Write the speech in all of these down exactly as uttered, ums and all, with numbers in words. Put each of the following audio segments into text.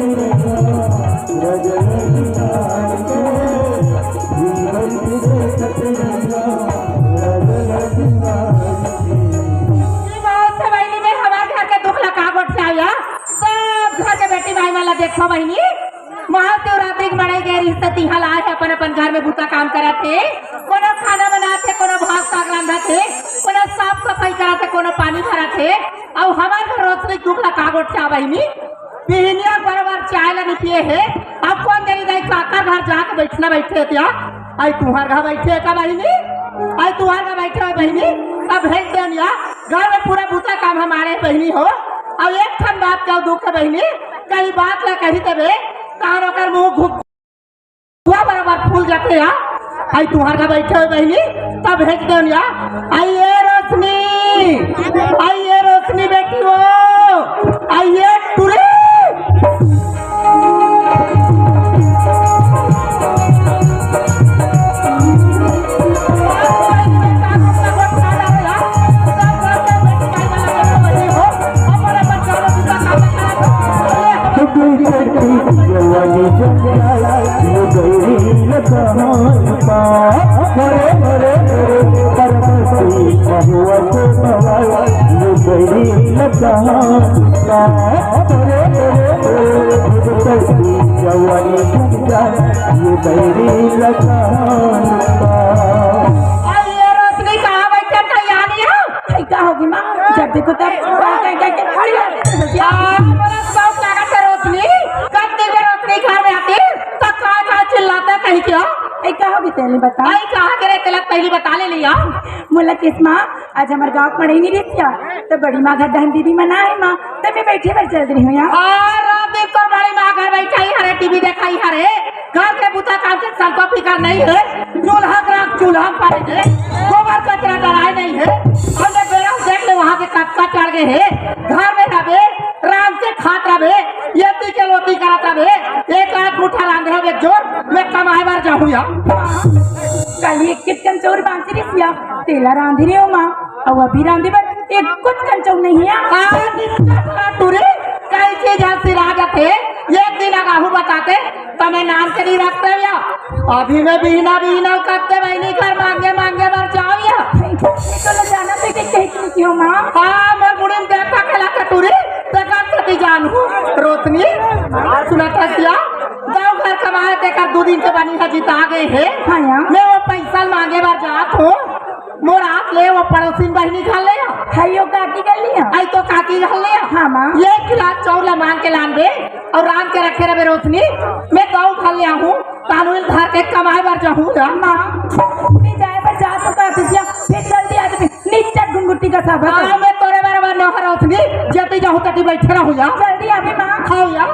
बहिनी में हमार घर के दुख ला का गोठ से आया? सब घर के बेटी माई मन ला देखो बहिनी, महाशिवरात्रि के मनाई गए रिहिस, तिहां ला आए हे, अपन अपन घर में बुता काम करत हे, कोनो खाना बनात हे, कोनो भात साग रांधत हे, कोनो साफ सफाई करत हे, कोनो पानी भरत हे। अउ हमार घर रोशनी के दुख ला का गोठ से आ बहिनी, बिहनिया बरोबर चाय ला नइ पिए हे। अब कोन जनी दाई काकर घर जाके बैठना बैठे हे तिहां? आई तुंहर घर बैठे हे का बहिनी? आई तुंहर घर बैठे हे बहिनी? अब भेज देन या, घर में पूरा बुता काम हमारे बहिनी हो। अब एक ठन बात का दुख हे बहिनी, कहीं बात ला कही तबे, तहां ओकर मुंह घुघुआ बरोबर फूल जाथे या। आई तुंहर घर बैठे हे बहिनी, तब भेज देन या। आई ए रोशनी, आई ए रोशनी बेटी हो, आई ए टुरी। अरे, ये रोशनी कहाँ बैठे, कहीं आ नहीं हो? अरे, का होगी माँ? जब देखो तब कहीं, कहीं, कहीं, कहीं खड़ी रहती है। यार, बड़ा शौक लागत है रोशनी। कब देखे रोशनी घर में आती, तो का, का चिल्लाता कहीं क्यों? ए, का होगी तेली बता? भाई, कहाँ के रे, तेला पहली बता ले लिया। मोला किस माँ, आज हमर गाँव के मड़ई नइ रिहिस या, त बड़ी माँ घर डहन दीदी मन आए माँ, त मैं बैठे बर चल रही हूँ यहाँ। हाँ, रात दिन तोर बड़ी माँ घर बैठाई हरे, टीवी देखाई हरे, घर के बुता काम के संको फिकर नइ हे, चूल्हा के राख चूल्हा में पड़े हे, गोबर कचरा डराए नइ हे, हमने बेरा देख ले वहाँ के कतका चढ़ गए हे, घर में रबे, रांध के खात रबे, एती के लोती करत रबे, एक आध मुठा रांधे हवे जोर, मैं कमाए बर जाहूँ या। कल एक कितकन चौर बांचे रिहिस या, तेला रांधे रहे हो माँ, अउ अभी रांधे बर एक कुछ कंचौ नहीं है। आ, निच्चा टुरी, कई चीज ह सिरा जाथे, एक दिन आगहू बताते, त मैं नाम के नहीं रखते या। अभी मैं बिहना बिहना करते बहिनी घर मांगे मांगे बर जाओ या। तो ले जाना तो के कही कि क्यों माँ? हाँ, मैं बुढ़ी में देखा खेला टुरी, देखा कति जानू। रोशनी, सुना था क्या? गाँव घर कमाए तेकर दू दिन के बनी ह जिता गए हे। हाँ यार। मैं वो पैसा मांगे बर जात हूँ। मोर हाथ ले वो पड़ोसिन बहिनी घर ले आ। हइयो काकी घर ले आ। आई तो काकी घर ले आ। हाँ, माँ। एक गिलास चौर ला मांग के लान दे अउ रांध के रखे रहे रोशनी। मैं गाँव घर ले आहूँ, तानुल धर के कमाए बर जाहूँ ना। माँ, मैं जाए बर जा तो का दीजिए, फिर जल्दी आ जाते। निच्चा घुंगुटी का साबत। हाँ, मैं तोरे बराबर नौकर रोशनी, जब भी जाहूँ तब बैठे रहूँ या। जल्दी आवे माँ। हाँ या।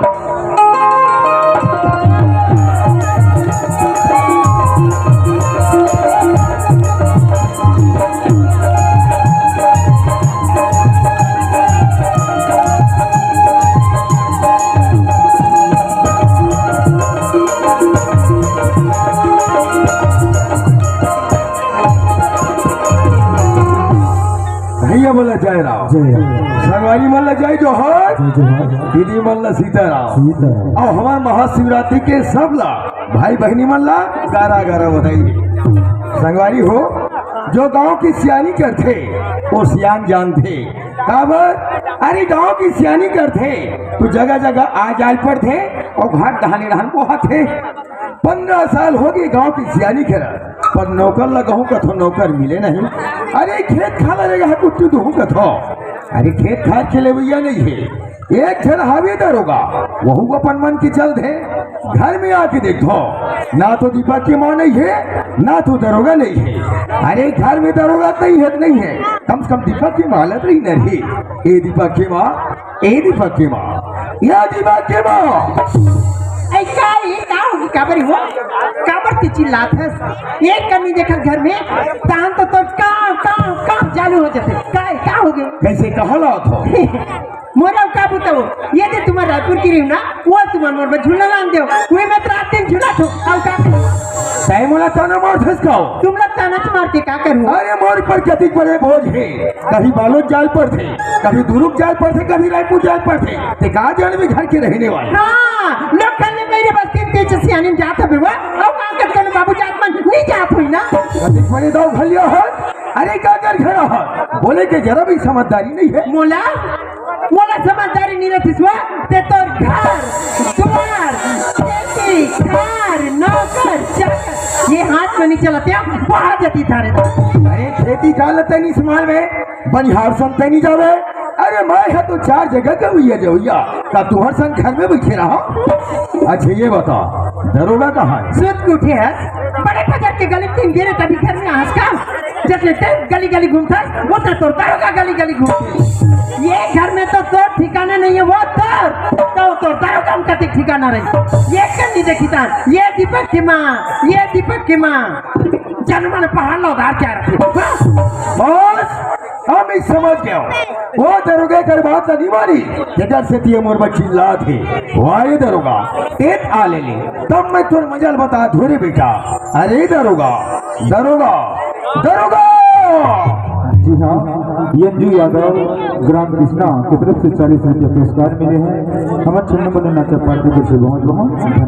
भैया मन ला जय राम। जय राम। संगवारी मन ला जय जोहार। जय जोहार। दीदी मन ला सीताराम। सीताराम। अउ हमर महाशिवरात्रि के सब ला भाई बहिनी मन ला गारा गारा बधाई। संगवारी हो, जो गांव की सियानी करथे, वो सियान जानथे। काबर? अरे, गांव की सियानी करथे, तो जगह जगह आ जाए पड़थे अउ घर डहाने डहान बोहाथे। पंद्रह साल होगे गांव की सियानी करत, पर नौकर ला कहूँ कथो नौकर मिले नहीं। अरे, खेत खार ला जगह कुट्टी दुहूँ कथो, अरे, खेत खार के लेवइया नहीं हे। एक झन हावे दरोगा, वहू अपन मन के चलथे। घर में आके देखो, ना तो दीपक के माँ नहीं हे, ना तो दरोगा नहीं हे। अरे, घर में दरोगा नहीं हे, नहीं हे, कम से कम दीपक के माँ लग रही नहीं। ए दीपक के माँ, ए दीपक के माँ, या दीपक के माँ। ऐ का, ये का हो गई, काबर हो? काबर के चिल्लात हस? एक कमी देखत घर में, तान तो तोर काम, काम, काम चालू हो जाथे। का, का हो गए? कैसे कहा ला तो? मोर अउ का बताओ, ये दे तुम्हार रायपुर के रहिहूँ ना, वो मन मोर में झूला लान देव, उही में तो रात दिन झूला थो, अउ का करूं? तैं मोला ताना मारथस का? तुम लोग ताना तो मार के का करूं? अरे मोर पर कतिक बड़े बोझ हे, कभी बालोद जाय पड़थे, कभी दुरुग जाय पड़थे, कभी रायपुर जाय पड़थे। तैं का जानबे घर के रहने वाले। हाँ, लोग कहने मेरे बस्ती के पीछे सियानी जात हवे वो, अउ का करते बाबू जात मन नहीं जात हुई ना। कतिक बड़े दाव घलिया हे। अरे का कर खड़ा हे? बोले के जरा भी समझदारी नहीं हे। मोला मोला समझदारी नइ रहितिस वा, ते तोर घर, दुवार, खेती, खार, नौकर, चाकर, ये हाथ में नइ चलत हे, बाहर जाती थारे। अरे खेती का लते नहीं संभाल में, बनिहार संग ते नइ जावे। अरे मैं ह तो चार जगह के हुई जवइया, का तुहर संग घर में बइठे रहा? अच्छा ये बता, दरोगा कहाँ हे? सुत के उठे हस, बड़े बाजार के गली तीन गिरे तभी घर में हंस का जैसे ते गली गली घूमथस, वो तो तोर दारोगा गली गली घूमथे। ये घर में तो तोर ठिकाना नहीं हे, वो तोर, तो तोर दारोगा हम कते ठिकाना रही। ये कन्नी देखी तान, ये दीपक की माँ, ये दीपक की माँ। जन्म ने पहाड़ ला उधार क्या रखी? बस, हम ही समझ गए। वो दरोगा कर बात नहीं मानी, जगह से तिये मोर बच्ची लात हे। वाह, ये दरोगा, तेत आ ले ले, तब मैं तोर मजाल बता धोरे बेटा। अरे दरोगा, दरोगा, दरोगा! जी हाँ, एन जी यादव, ग्राम कृष्णा की तरफ से चालीस रुपये पुरस्कार मिले हैं। हमारे छन्नू मन्नू नाचा पार्टी की तरफ से बहुत बहुत धन्यवाद।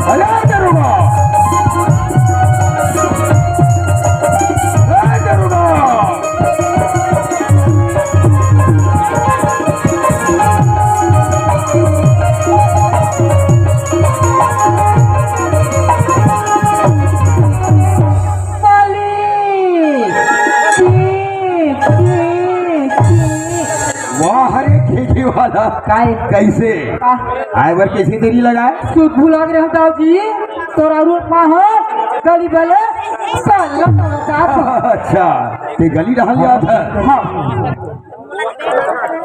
अरे दरोगा! अरे दरोगा! वाह रे, खेखे वाला। काय? कैसे? का? आय बर कैसे देरी लगाए? सुध भुला गे रहंव दाऊ जी, तोर अउ माँ हो, गली बले, साला, साला, साला। अच्छा, ते गली रहल जात हे। हाँ।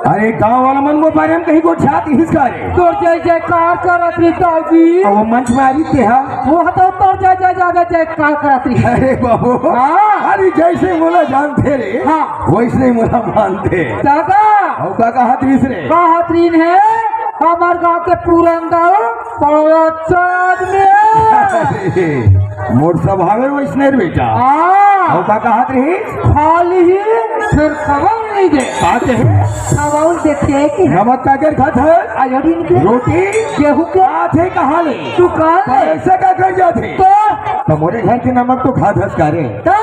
अरे गांव वाला मन वो बारे में कहीं को छात हिस का रे। तोर जय जयकार करत रही दाऊ जी। वो मंच में आ रही ते हा। वो तो तोर जय जय जय जयकार करत रही। अरे बाबू। हाँ। अरे जैसे मोला जानथे रे। हाँ। वैसने मोला मानथे। दादा। अउ का कहत रहिस रे? कहत रहिन हे, हमर गांव के पुरन दाऊ, बड़ा अच्छा आदमी हे। अरे, मोर स्वभावे वैसने रे बेटा। हाँ। अउ का कहत रहिस? खाली ही, फिर खवाऊ नहीं दे। का कहे? खवाऊ देथे कि नमक का कर खात हे? आयोडीन के? रोटी? गेहूं के? आथे कहाँ ले? दुकान ले। पैसा का कर जाथे? तो? तो मोरे घर के नमक तो खात हस का रे? तो?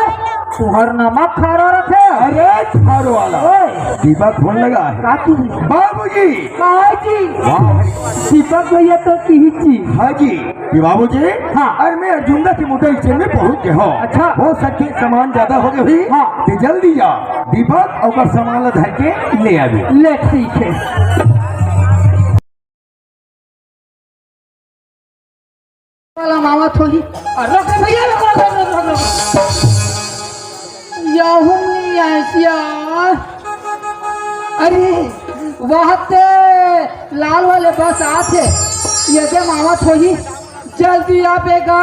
तुहर नमक खारा रथे। अरे, खारो वाला। ओए। दीपक फोन लगा है। काकी। बाबूजी। काकी। वाह। दीपक भैया तो की चीज। हाँ जी। कि बाबूजी, हाँ। अरे मैं अर्जुंदा के मोटर स्टैंड में पहुंच गया हूँ। अच्छा। हो सकथे सामान ज्यादा हो गए हुई। हाँ। ते जल्दी जा, दीपक अउ ओकर सामान ला धर के ले आबे। ले, ठीक हे। वाला मामा थोड़ी। अरे रोक रे भैया, रोक, रोक, रोक, रोक, रोक। याहू नहीं आए सिया। अरे, वहाँ ते लाल वाले बस आथे। ये दे मामा थोड़ी। जल्दी आबे गा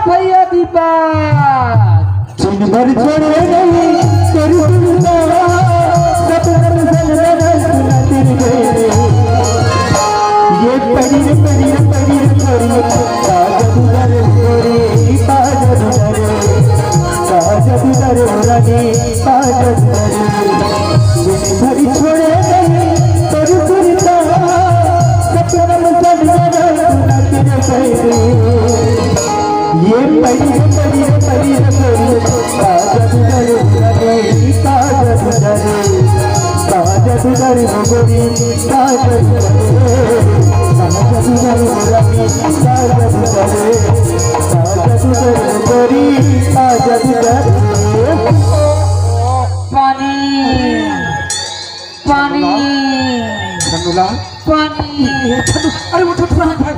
भैया दीपक। दिन भर छोड़े नहीं तेरी सुनता, सपना में बन बन सुना तेरी बेरी। ये पड़ी रे, पड़ी रे, पड़ी रे, पड़ी रे, पा जादूगर गोरी, पा जादूगर, पा जादूगर रानी, पा जादूगर। दिन भर छोड़े नहीं तेरी सुनता, सपना में बन बन सुना तेरी बेरी। ये परी रे, परी रे, परी रे, परी रे, काजल डरे, काजल डरे, काजल डरे, काजल डरे, गोरी, काजल डरे, काजल डरे, गोरी, काजल डरे, काजल डरे, गोरी, काजल डरे। पानी, पानी, छन्नूलाल। पानी। ए, छन्नू, अरे उठ, उठ, उठ, भाई।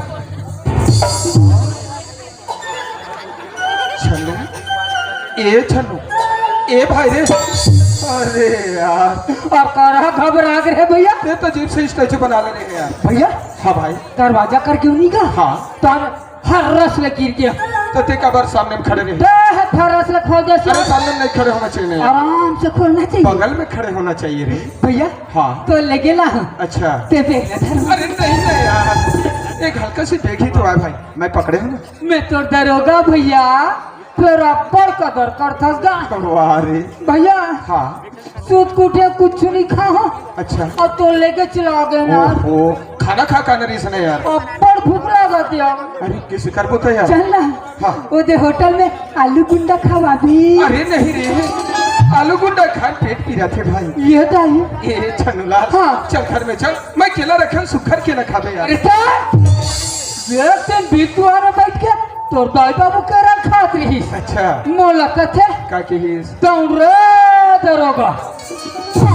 छन्नू, ए छन्नू, ए भाई रे, अरे यार, अब कारा घबरा गे रे भैया। ते तो अजीब से स्टैचू बना ले रे यार। भैया, हाँ भाई। दरवाजा कर क्यों नहीं गा? हाँ। तार हर्रस ले गिर गया। तो ते काबर सामने में खड़े रहे? ते हर्रस ले खोल दे। अरे, सामने में नहीं खड़े होना चाहिए, नहीं। आराम से खोलना चाहिए। बगल में खड़े होना चाहिए रे। भैया, हाँ। तो ले गेला। अच्छा। ते देख ले धर। अरे नहीं, नहीं यार, एक हल्का सी देखी तो आए भाई, मैं पकड़े हूँ ना। मैं तो दरोगा भैया, तोर अब्बड़ कदर करथस गा। वाह रे। भैया, हाँ। सूत के उठे कुछ नहीं खा हो। अच्छा। अब तो लेके चला गए ना। ओहो, खाना खा का नरीस ने यार। अब्बड़ भूख लागत यार। अरे, किसे करबो तो यार। चल ना। हाँ। ओदे होटल में आलू गुंडा खवा दी। अरे नहीं रे, आलू गुंडा खान पेट पीरा थे भाई। ये दाई। ए छनुला। हाँ। चल घर में चल, मैं केला रखा हूँ, सुखर केला खाबे यार। अरे चल। एक दिन भी दुआरे बैठ के तोर दाई बाबू केरा खात रहिस। अच्छा। मोला कथे। का कहिस? दौड़ रे दरोगा।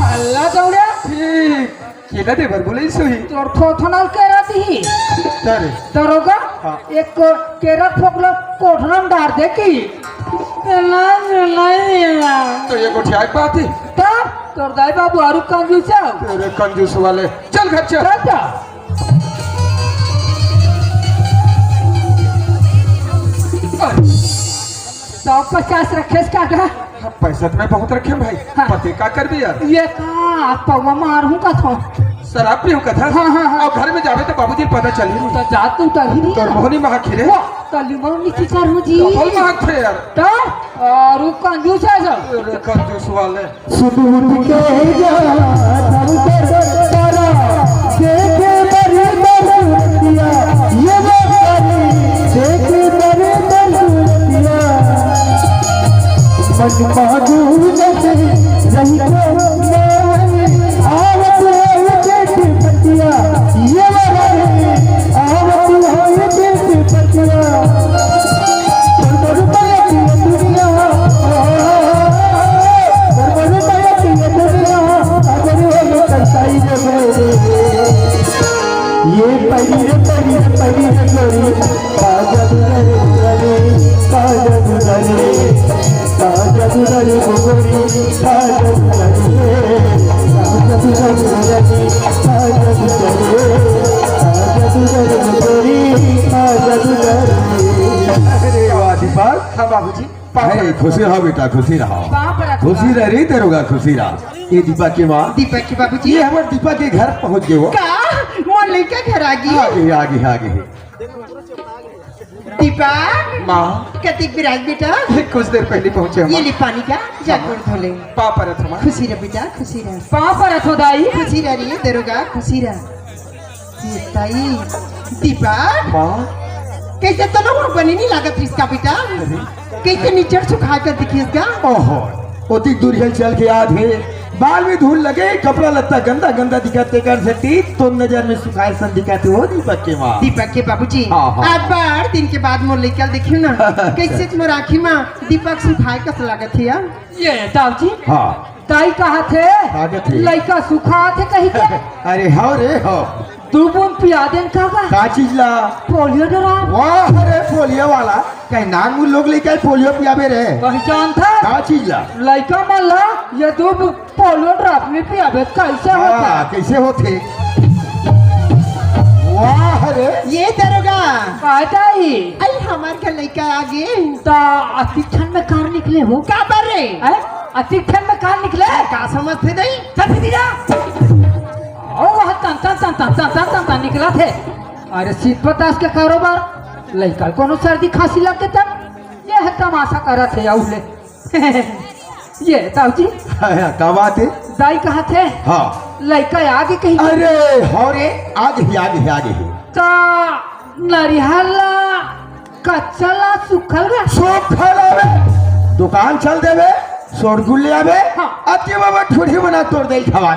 हल्ला दौड़े। ठीक। केला दे बर बोले सोही। तोर थोथनल केरा दिही। अरे। दरोगा। हाँ। एक को केरा फोकलो कोठरम डार दे की। नहीं, नहीं। तो ये गोठिया एक बात ही। तब तोर दाई बाबू आरु कंजूस है। तेरे कंजूस वाले। चल घर चल। चल जा। सौ पचास रखेस का गा? हाँ, पैसा तो मैं बहुत रखे भाई। हाँ। पते का करबे यार? ये का पौवा मार हूँ का थो? शराब पी हूँ का था? हाँ, हाँ, हाँ। अब घर में जावे तो बाबूजी पता चली नहीं। तो जा तू तभी नहीं तोर है। मोहनी महा खिरे। वो तली मोहनी की कर हूँ जी। डबल महा थे यार। तो और वो कंजूस है सब। अरे कंजूस वाले। सुदूर के जा धरकर तारा, देखे बड़ी बड़ी रतिया, ये बड़ी देखे बड़ी बड़ी रतिया। मन माधुर से रही को मैं, आवत है देख पतिया, ये बड़ी आवत है देख पतिया। ये परी रे परी रे परी रे गोरी, काजल रे गोरी, काजल रे, काजल रे गोरी, काजल रे, काजल रे, काजल रे, काजल रे गोरी, काजल रे। अरे वाह दीपक। हाँ बाबूजी। अरे खुशी रहो बेटा, खुशी रहो। बाप रे। खुशी रह रे दरोगा, खुशी रहो। ये दीपक के माँ। दीपक के बाबूजी। ये हमर दीपक के घर पहुँच गए हो। का? मोर लइका घर आ गई? आ गई, आ गई, आ गई। दीपक। माँ। कतिक बिराज बेटा? ये कुछ देर पहले पहुँचे हम। ये ले पानी का, जा गोड़ धो ले। पाँव परत हो माँ। खुशी रह बेटा, खुशी रह। पाँव परत हो दाई। खुशी रह रे दरोगा, खुशी रह। ये ताई, दीपक? माँ। कैसे तो ना वो बनी नहीं लागत इसका बेटा? अरे। कैसे निचर सुखा कर दिखिस गा? ओहो, ओतिक दूर हिल चल के आत हे। बाल में धूल लगे, कपड़ा लत्ता गंदा गंदा दिखत, तेकर सेती तो नजर में सुखाए सन दिखत हो दीपक के माँ। दीपक के बाबूजी, हाँ, हाँ। आज बड़ दिन के बाद मोर लइका देखियो ना, कैसे मोर आँखी माँ दीपक सुखाए कस लागत हे यार। ये दाऊ जी। हाँ। दाई कहा थे, का कथे? लइका सुखात हे कही के। अरे हव रे हव। दू बूंद पिया देन का बा? का चीज ला? Polio drop. वाह रे पोलियो वाला, कहीं नान मुन लोग लइका पोलियो पियाबे रे। पहचान था? का चीज ला? लइका मन ला ये दू बूंद पोलियो ड्राप में पियाबे कैसे हाँ, होथे? कैसे होथे? वाह रे। ये दरोगा। का दाई? अई हमार घर लइका आ गे। त अतिक ठंड में कार निकले हो? का बर रे? हैं? अतिक ठंड में कार निकले? का समझथे दाई? चल फिर जा। ओ, वह तन, तन, तन निकलथे। अरे, शीत बतास के कारोबार, लइका कोनो सर्दी खांसी लग के तब, ये है तमाशा करत हे, आऊ ले। ये, दाऊ जी। हाँ, हाँ, का बात हे? दाई कहा थे? हाँ। लइका आ गे कही। अरे, हव रे, आ गे, आ गे, आ गे। त नरिहर ला कच्चा ला सुखल ला? सुखल ला बे। दुकान चल देबे, शोरगुल ले आबे, हाँ। अति बाबा ठुठी बना तोर दे खवा।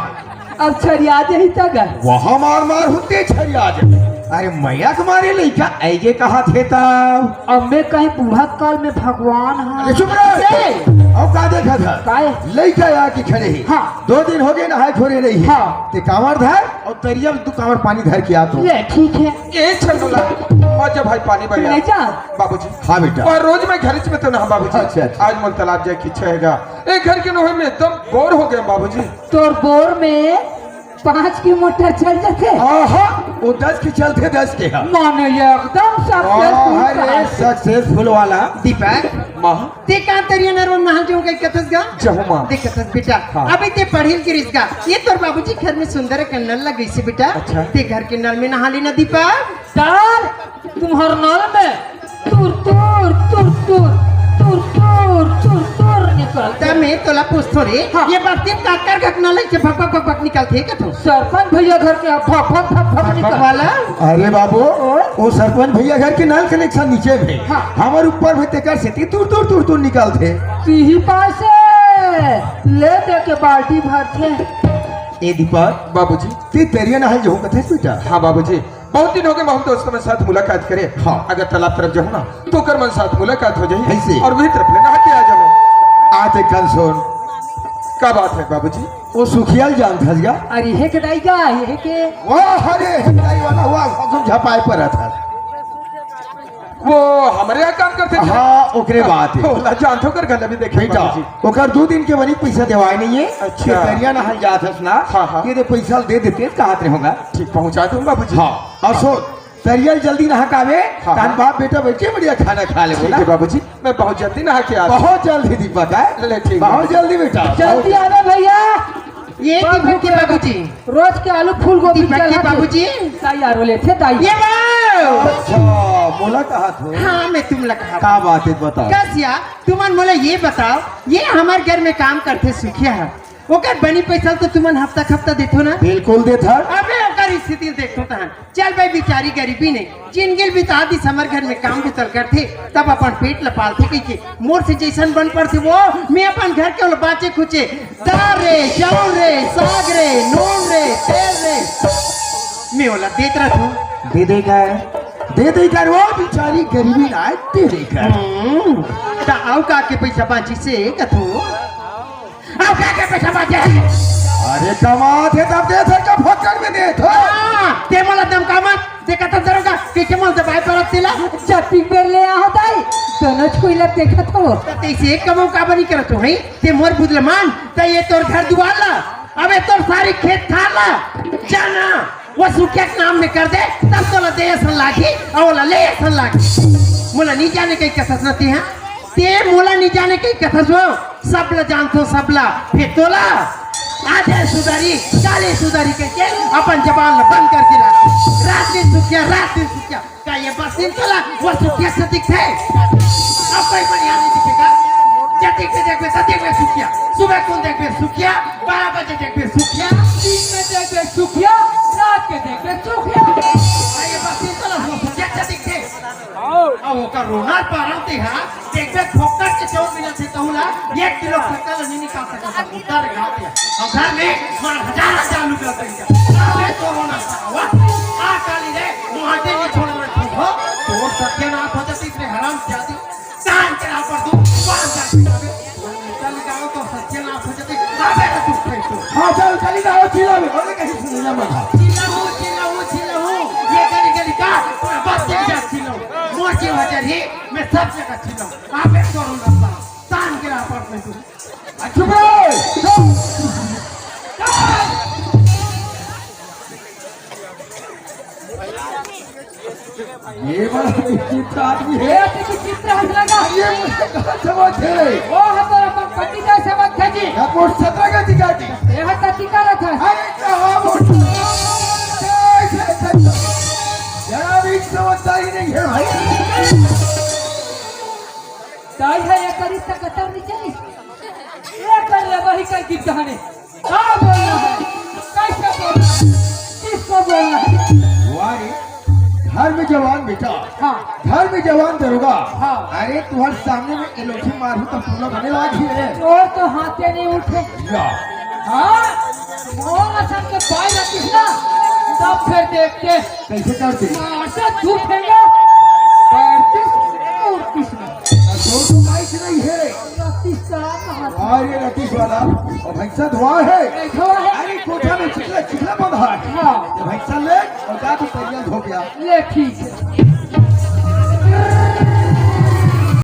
अब छरिया जाही त गा। वहाँ मार मार होते छरिया जाही। अरे मैया के मारे लइका आइगे कहा थे तब। अब मैं कहीं बूढ़ा काल में भगवान हाँ। अरे चुप रह। ए! अब का देखा था? काहे? लइका आके खड़े हे। हाँ। दो दिन हो गए नहाए धोए नहीं हे। हाँ। ते कांवर धर और तरिया में तू कांवर पानी धर के आ तो। ये ठीक है। ए छनोला, आ जा भाई पानी भर ले जा। बाबूजी। हाँ बेटा। और रोज मैं घर में तो ना बाबूजी। अच्छा, अच्छा। आज मोर तालाब जाए की इच्छा है गा। ए घर के नोहे में एकदम बोर हो गया बाबूजी। तोर बोर में पाँच की मोटर चल जाथे। आहा, वो दस की चलथे, दस के हा। माने एकदम successful अरे, कहानी। Successful वाला। दीपक, माँ। ते का तरिया नरवा नहा जाऊं कहि कथस गा? जाहूं माँ। देख कथस बेटा, हाँ। अभी ते पढ़िल गिरिस गा। ये तोर बाबूजी घर में सुंदर के नल लगइसे बेटा। अच्छा। ते घर के नल में नहा लेना दीपक। सर, तुम्हर नल में तुर तुर, तुर तुर, तुर तुर, तुर तुर निकलथे। त मैं तोला पूछथों रे, हाँ। ये बस्ती में काकर घर के नल से भक भक भक भक निकलथे कथों? सरपंच भैया घर के भक भक भक भक निकल वाला। अरे बाबू, ओए। वो सरपंच भैया घर के नल connection नीचे में, हाँ। हमर ऊपर में तेकर सेती तुर तुर, तुर तुर निकलथे। इही पासे ले दे के बाल्टी भरथे। ए दीपक। बाबूजी। ते तरिया नहाय जाहूं कथस बेटा? हाँ बाबूजी, बहुत दिन हो गए, हम दोस्तों में साथ मुलाकात करे। हाँ। अगर तालाब तरफ जाहूं ना, तो ओकर मन साथ मुलाकात हो जाही। कैसे? और वही तरफ ले नहा के आ जाहूं। आ ते कन सुन। का बात है बाबूजी? वो सुखिया ल जानथस गा? अरे हे के दाई गा, हे के। वाह, अरे हे दाई वाला, वाह, हुकुम झपाए पर था। वो हमरे यहाँ काम करथे। हाँ, ओकरे बात है। ओला जानथों, ओकर घर भी देखे बेटा, बाबूजी। ओकर दू दिन के बनी पैसा देवाय नहीं है। अच्छा। ये तरिया नहाय जात हस ना, हाँ, हाँ। ये दे पैसा दे देते, कहात रहे होगा। ठीक, पहुँचा दूँ बाबूजी। हाँ, और सुन, तरिया ल जल्दी नहा के आवे, हाँ, तान हाँ। बाप बेटा बैठ के बढ़िया खाना खा ले ठीक बोला। है बाबूजी, मैं बहुत जल्दी नहा के आता हूँ। बहुत जल्दी दीपक है। ले, ठीक है। बहुत जल्दी बेटा। जल्दी आवे भैया। ये बाप दीपक के बेटा। बाबूजी। रोज के आलू फूल गोभी दीपक के चढ़ा के बाबूजी। ताई यार बोले थे ताई। ये वाह। अच्छा, मोला कहाथो। हाँ, मैं तुमला कहा। का बात है, बताओ। कस या, तुमन मोला ये बताओ, ये हमर घर में काम करथे सुखिया ह, ओकर बनी पैसा तो तुमन हफ्ता हफ्ता देथो ना? बिल्कुल देथन। अबे ओकर स्थिति देखो तहन। चल भाई, बिचारी गरीबी ने जिनगी ल बिता दिस, हमर घर में काम बुता ल करथे, तब अपन पेट ल पालथे कहिके। मोर से जैसन बन पड़थे वो, मैं अपन घर के ओला बाँचे खुचे, दार रे, चाउर रे, साग रे, नून रे, तेल रे, मैं ओला देत रथों। दे दे कर, दे दे कर, वो बिचारी गरीबी ना दे दे कर। हम्म, त अउ का के पैसा बाँचिस कथों? अउ का के पैसा बाँचे हे? अरे कमाथे तब देथे का फोकट में देथे? हाँ, ते मोला धमका मत, ते कथस दरोगा, कइसे मोला दबाय परत तेला? जतिक बेर ले आहो दाई, दोनों छुई ला देखत हो। त तइसे एक कमऊ काबर नइ करत हो, हैं? ते मोर बुध ल मान, त ये तोर घर दुआर ला, अबे तोर सारी खेत खार ला, जाना, वो सुखिया के नाम में कर दे, तब तोला दे असन लागही, अउ ओला ले असन लागही। मोला नइ जाने कहि कथस न ते, हाँ? ते मोला नइ जाने कहि कथस वो, सब ला जानथों, सब ला। फेर तोला, आज हे सुधारी, काल हे सुधारी कहिके अपन जबान ला बंद करके रख। रात दिन सुखिया, रात दिन सुखिया। का ये बस्ती में तोला वो सुखिया से दिखथे? अब कोई बढ़िया नहीं दिखेगा। जतिक देखबे, ततिक में सुखिया। सुबह कोन देखबे सुखिया, बारह बजे देखबे सुखिया। दिन में देखबे सुखिया, रात के देखबे सुखिया। का ये बस्ती में तोला वो सुखिया से दिखथे? अब ओकर रोना पारंती हा, देखबे फोकट के चाउर मिलथे तहू ला, एक किलो शक्कर ला नइ निकाल सकत। उतार घात है। अब घर में मार हजार हजार रुपया दे दिया। अबे तो रोना साला, आ काली रे, माटे नहीं छोड़ रहे तू, हो? तो सत्यानाश हो जाती इतने हराम जाती। कान के ऊपर तू, कान जाती अबे। चल जाओ तो सत्यानाश हो जाती। अबे तो तू खाई तो। हाँ, चल, चली जाओ, चिल्ला भी। अरे, कहीं सुन लिया मत। चिल्लाऊं, चिल्लाऊं, चिल्लाऊं। ये गली गली का, पूरा बस्ती में जा चिल्लाऊं। मोची वजह ही, मैं सब जगह चिल्लाऊं। अबे तो रोना साला, तान के ऊपर में तू। चुप रहो। ये बड़ा विचित्र आदमी है। ये विचित्र हंस लगा। ये मुझे कहाँ समझ है? वो हम तो अपन पति का समझ थे जी। या वो सत्रह का अधिकारी। ये हर तक का रखा। अरे कहाँ वो? जरा भी समझदारी नहीं है भाई। दाई है ये करीब तक कतर नहीं चली। ये कर ले वही कर गिद्ध हने। क्या बोलना है? कैसे बोलना है? किसको बोलना है? वाह रे, घर में जवान बेटा, हाँ। घर में जवान दरोगा। हाँ। अरे तुम्हारे सामने में एलोठी मारू तो पूरा बने लागी है। चोर तो हाथे नहीं उठे। या। हाँ, मोला सबके पाई रखिस ना, तब फिर देखते। कैसे करते? मारता तू फेंगा, बैठतीस और कुछ नहीं। तो तो माइक नहीं है। रखतीस का कहा था। अरे रखतीस वाला, और भैंसा धोआ है। नहीं धोआ है। अरे कोठा में चिखला, चिखला बंधा है। हाँ। तो भैंसा ले और जा तू तरिया धो गया। ले ठीक है।